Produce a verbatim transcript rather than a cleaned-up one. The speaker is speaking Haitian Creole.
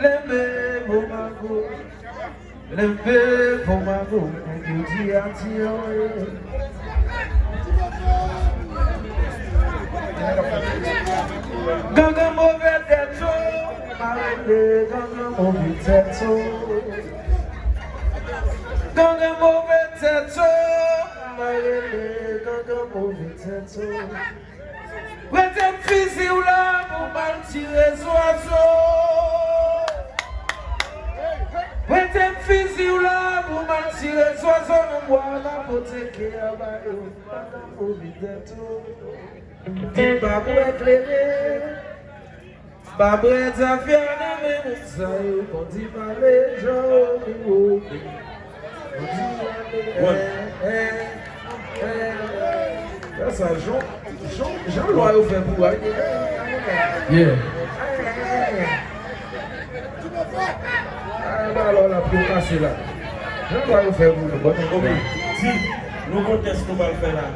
Leve pou mago, leve pou mago, nèg yo di adiyo. Gangan move tèt yo, pa rele gangan move tèt yo. Gangan move tèt yo, pa rele gangan move tèt yo. Prete m fizi w la pou m al tire zwazo. Prete m fizi w la pou m al tire zwazo nan bwa la pote ke a ba yo. Papa pou vidèto. Di pa bwè klere. Pa bwè zafè nan men moun sa yo. Kondi pale jan yo. Wè sa, jan, jan, jan lwa yo fè pou a. Yeah. Ay, ba lò la pou yo kase la. Jan lwa yo fè pou nou, bon. Ok, di, nou gon tès nou pral fè la.